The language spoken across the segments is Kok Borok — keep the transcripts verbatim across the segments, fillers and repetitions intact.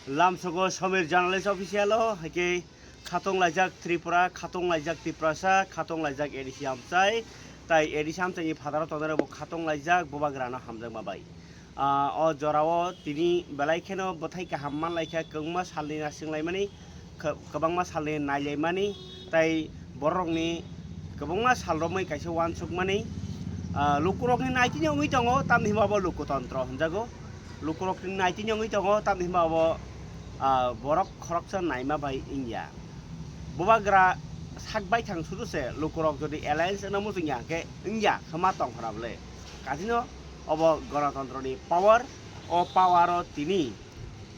Lamsogo Somir Journalist Official o, haikhe khatong laijak Tripura, khatong laijak Tiprasa, khatong laijak A D C Amchai, tai A D C Amchai ni phataro tongnai rok bo khatong laijak, bubagra no hamjakma bai. Ah, o jora o tini belai kheno bwthai kaham man laikha, kwbangma salni naising laimani, kha-, kwbangma salni nailaimani, tai borokni kwbangma sal romwi kaisa uansukmani, ah, lukurokni naitini wngwi tongo, tamni hwnba bo lukutontro hwnjago. Lukurokni naitini wngwi tongo, tamni hwnba bo, ah, borok khoroksa naima bai wngya. Bubagra sak baithang sudu se lukurok jodi alliance wngna muchungya hwnkhe wngya, khama tong khna bwle. Kasino obo gonotontroni power, o power o tini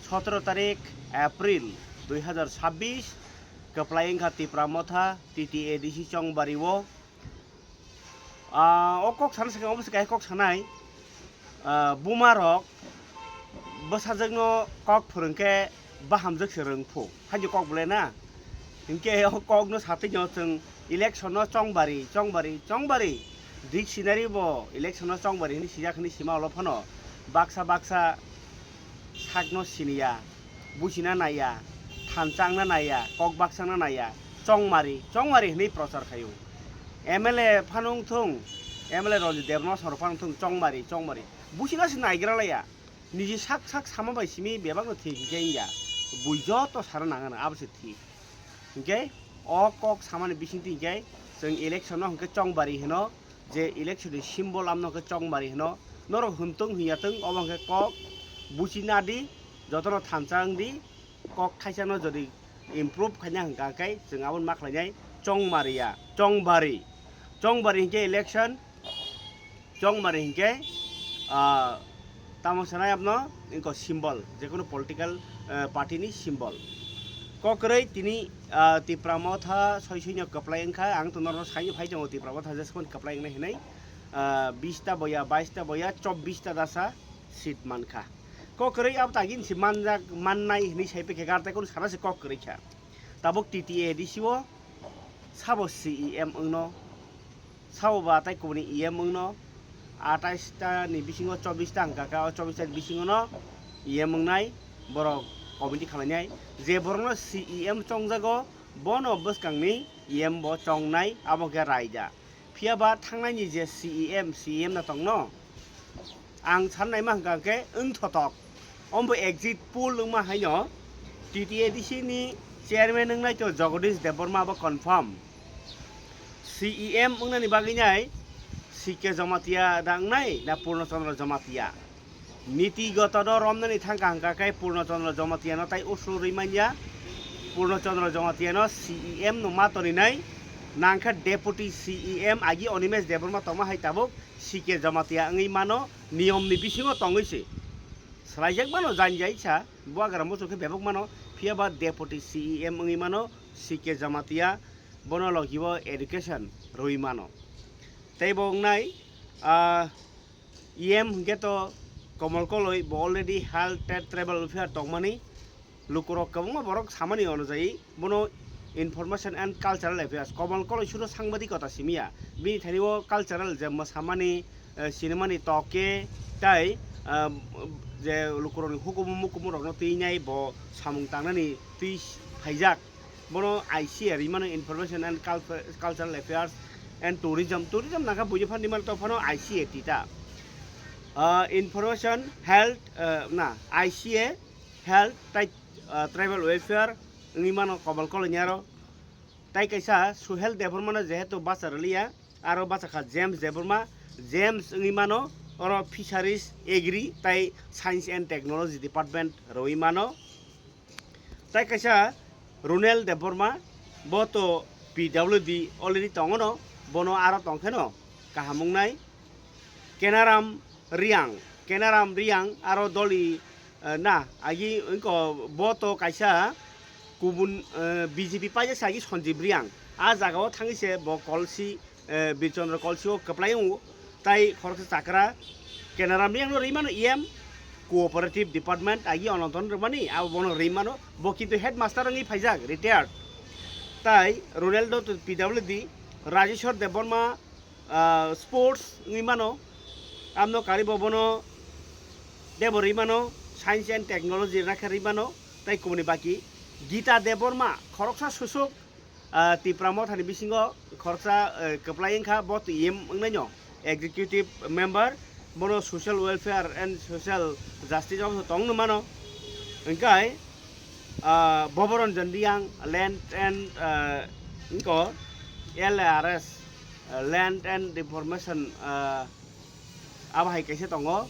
sotoro tarik April dui hazar sabbish kwplai wngkha Tipra Motha T T A D C Chongbari o. Ah, o kok sana swkang obo se kaisa kok sanai. Ah, buma rok bwsajwk no kok phwrwng khe bahamjwk se rwng phu. Haino kok bwle na? Hinkhe o kok no satwi no chwng election no Chongbari, Chongbari, Chongbari. Dictionary bo election no Chongbari hinwi sijak hinwi sima ulo phano baksa baksa sakno siniya, buchina naiya, thanchangna naiya, kok baksangna naiya, Chongmari, Chongmari hinwi prochar khaio. M L A phano wngthung, M L A Ranjit Debbarma sor phano wngthung, Chongmari, Chongmari. Buchina se naigra laiya. Niji sak sak sama bai simi bebakno thwi hwnkhe wngya. Bui joto sana nangano abo se thwi. Hinkhe o kok samani bisingtwi hinkhe chwng election no hinkhe Chongbari hino, je election ni symbol amno hinkhe Chongbari hino. Norok hwntwng hwnyatwng obo hinkhe kok buchi nadi, jotono thansa wngdi, kok thaisano jodi improve khaina hwnkha khe chwng aboni ma khlainai Chongmariya, Chongbari. Chongbari hinkhe election, Chongmari hinkhe, ah, tamo sanai abno ingko symbol, jekono political, eh, party ni symbol. Kokrwi tini, ah, Tipra Motha soi soino kwplai wngkha, ang to norok saino phai tongo Tipra Motha jesmani kwplai wngnai hinwi, ah, bista boya, baista boya, chobbista dasa seat mankha. Kokrwi abo tagin si manjak, mannai hinwi sai pekhe gar tai kono sana se kokrwi kha. Tabuk T T A D C o sabo C E M wngno, sabo ba tai kubuni E M wngno, atais ta ni bisingo chobbish ta hwnkha khe, o chobbish ta ni bisingo no E M wngnai borok committee khwlainai. Je borokno C E M chongjago, bono bwskangni E M bo chongnai, abo khe raida. Phiya ba thangnaini je C E M, C E M no tongno, ang sannaima hwnkha khe wngthotok. Ombo exit poll wngma haino T T A D C ni chairman wngnai to Jagadish Debbarma bo confirm. C E M wngnani bagwi nai C K Jamatia da wngnai na Purno Chandra Jamatia? Niti goto no romnani thangkha hwnkha khe Purno Chandra Jamatia no tai uslu rwi manya. Purno Chandra Jamatia no C E M no ma toninai, nangkha deputy C E M agi Animesh Debbarma tongma hai tabuk C K Jamatia wngwi mano, niyom ni bisingo tongwi se swlaijakmano, janjai sa bubagra muchung khe bebak mano, phiya ba deputy C E M wngwi mano C K Jamatia, bono logi bo education rwi mano. Tei bo wngnai, ah, E M hwnkhe to Komol Koloi, bo already health and tribal welfare tongmani, lukurok kwbangma borok samani onojai bono Information and Cultural Affairs, Komol Koloi suro sangbadik kota simiya, bini thani o cultural je mwsamani, eh, sinimani toke tai, ah, je lukurokni hukumu mukumu rokno twinai bo samung tangnani twi phaijak. Bono I C A rwi mano, Information and Culf-, Cultural Affairs and Tourism. Tourism nangkha buini phan rwi mano, to phano I C A tita. Ah, Information, Health, ah, na, I C A, Health, tai, ah, Tribal Welfare wngwi mano Komol Koloi ni aro. Tai kaisa Suhel Debbarma no jehetu bacha rwliya, aro bacha kha James Debbarma, James wngwi mano oro Fisheries, Agri tai Science and Technology Department rwwi mano. Tai kaisa Runel Debbarma, bo to P W D already tongono, bono aro tongkheno kaham wngnai. Kenaram Riang, Kenaram Riang aro doli, eh, na, agi wngko bo to kaisa kubun, eh, B J P paijak se agi Sanjib Riang. A jaga o thangwi se bo Kolsi, eh, Birchandra Kolsi o kwplai wngo. Tai khoroksa chakra Kenaram Riang no rwi mano E M, Cooperative Department agi Ononton rwmani, abo bono rwi mano. Bo kintu headmaster wngwi phaijak, retired. Tai Ronaldo to P W D, Rajeshwar Debbarma, ah, sports wngwi mano, amno karibo bono teibo rwi mano, science and technology rakhe rwi mano, Tei kubuni baki Gita Debbarma khoroksa susuk, ah, Tipra Mothani bisingo khoroksa, eh, kwplai wngkha, bo twi M wngnaino executive member, bono social welfare and social justice o tongno mano. Hingkai, ah, Boboranjan Reang, land and, ah, wngko L A R S, ah, land and reformation, ah, abo hai kaisa tongo.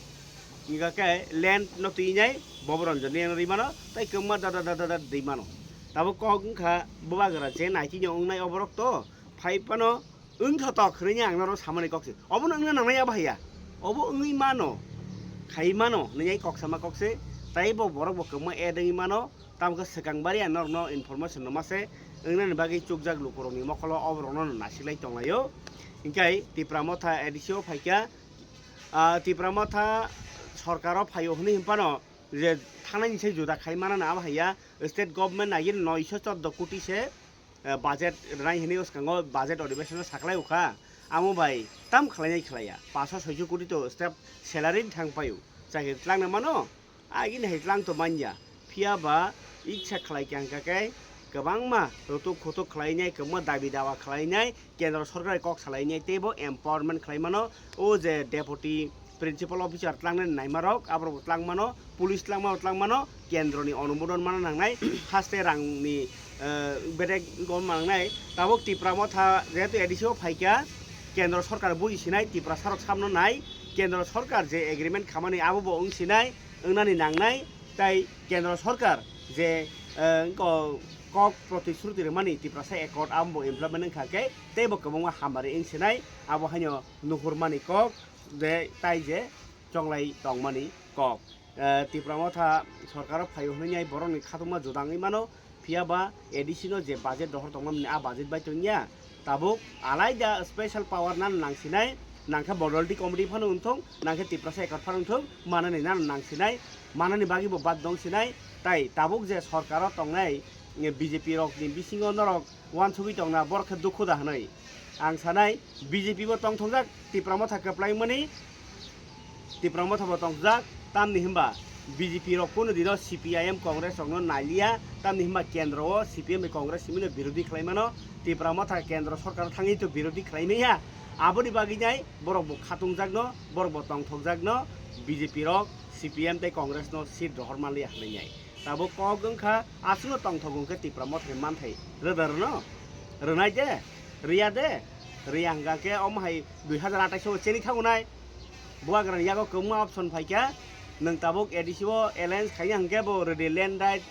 Hingka khe land no twi nai Boboranjan Reang rwi mano, tei kwbangma da da da da da rwi mano. Tabuk kok wngkha bubagra je naitino wngnai oborok to phai phano wngthotok hwnwi ang norok samani kok se. Obono wngna nangnai abo haiya. Obo wngwi mano, khai mano hwnwi ai kok sama kok se. Tai bo borok bo kwbangma add wngwi mano. Tamo khe swkang bari ang norokno information no mase wngnani bagwi chukjak lukurokni mokolo oborokno no nasiklai tonglaio. Hingkai Tipra Motha A D C o phaikha, ah, Tipra Motha sorkaro phaio hwnwi hinphano je thangnani se juda khai manana abo haiya state government naiye noisho chordo koti se, eh, budget rwnai hinwi bwskango budget odhibeshon o saklai ukha. Amo bai tam khlainai khlaiya, paso soiso koti to staff salary thang paio, chakri tlangna mano. Agini hai tlang to manya. Phiya ba iksa khlai khe hingka khe kwbangma rutuk khutuk khlainai, kwbangma dabi dawa khlainai, kendro sorkar kok salainai teibo empowerment khlai mano. O je deputy principal officer tlangnani naima rok, aborok bo tlang mano, police tlang mano, tlang mano, kendro ni onumodon mana nangnai, haste rang ni, eh, bedek gom nangnai. Tabuk Tipra Motha jehetu A D C o phaikha, kendro sorkar buji sinai, Tiprasa rok samno nai, kendro sorkar je agreement khamani abo bo wng sinai, wngnani nangnai, tai kendro sorkar je, eh, ko-, kok protishruti rwmani Tiprasa Accord abo bo implement wngkha khe teibo kwbangma hamari wng sinai, abo haino nuhurmani kok je tai je chonglai tongmani kok. Eh, Tipra Motha sorkaro phaio hwnwi borokni khatungma judangwi mano, phiya ba A D C no je budget dohor tongmani a budget bai tongya, tabuk alaida special power nang nangsinai, nangkhe modality committee phano wngthung, nangkhe Tiprasa Accord phano wngthung, manani nang nangsinai, manani bagwi bo bad dong sinai, tai tabuk je sorkaro tongnai, eh, B J P rokni bisingo norok uansugwi tongna borok khe dukhu da hwnwi ang sanai. B J P bo tongthokjak Tipra Motha kwplai wngmani, Tipra Motha bo tongthokjak, tamni hwnba B J P rok kunu dino C P I M Congress rokno naliya, tamni hwnba kendro o C P M bai Congress simino birodhi khlai mano, Tipra Motha kendro sorkar thangwi to birodhi khlai manya, aboni bagwi nai borok bo khatungjakno, borok bo tongthokjakno, B J P rok C P M tei Congress no seat rohor manliya hwnwi nai. Tabuk kok wngkha, aswkno tongthok wngkhe Tipra Mothani manthai rwda rwno? Rwnai de? Rwya de? Rwya hwnkha khe omo hai dui hazar atais o cheni thango nai. Bubagrani yago kwbangma option phaikha. Nwng tabuk A D C o alliance khaina hwnkhe bo rwdi land right.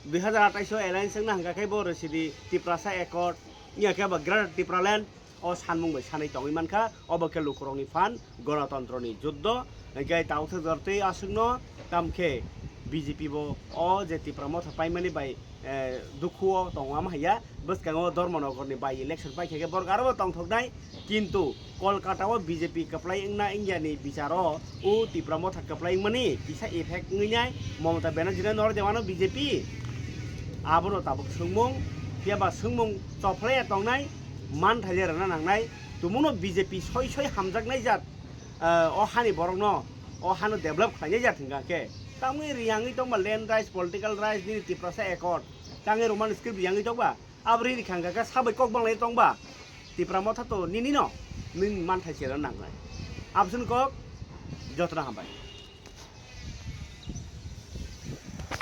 Dui hazar atais o alliance wngna hwnkha khe bo rwsidi Tiprasa Accord, wngya khe bo Greater Tipraland. O sanmung bai sanwi tongwi mankha, obo khe lukurokni phan, gonotontroni juddo, hingkhe tabuk thwk jor tei aswkno, tamo khe B J P bo o je Tipra Motha paimani bai, eh, dukhuo tongo ama haiya, bwskango Dharmanogorni by election paikha khe borok aro bo tongthoknai, kintu Kolkata o B J P kwplai wngna India ni bicharo o Tipra Motha kwplai wngmani kisa effect wngwi nai, Mamata Banerjee no norde wano B J P, abono tabuk swngmung, phiya ba swngmung chophlaiya tongnai, man thaile rwna nangnai, tumuno B J P soi soi hamjaknai jat, ah, o hani borokno, o hano develop khlainai jat hwnkha khe. Tamni riyangwi tongba land rights, political rights, nini Tiprasa Accord, tangwi Roman script riyangwi tongba, abo riri kha hwnkha khe sabai kok banglai tongba, Tipra Motha to nini no, nini man thai chela nangnai. Absini kok, jotono hambai.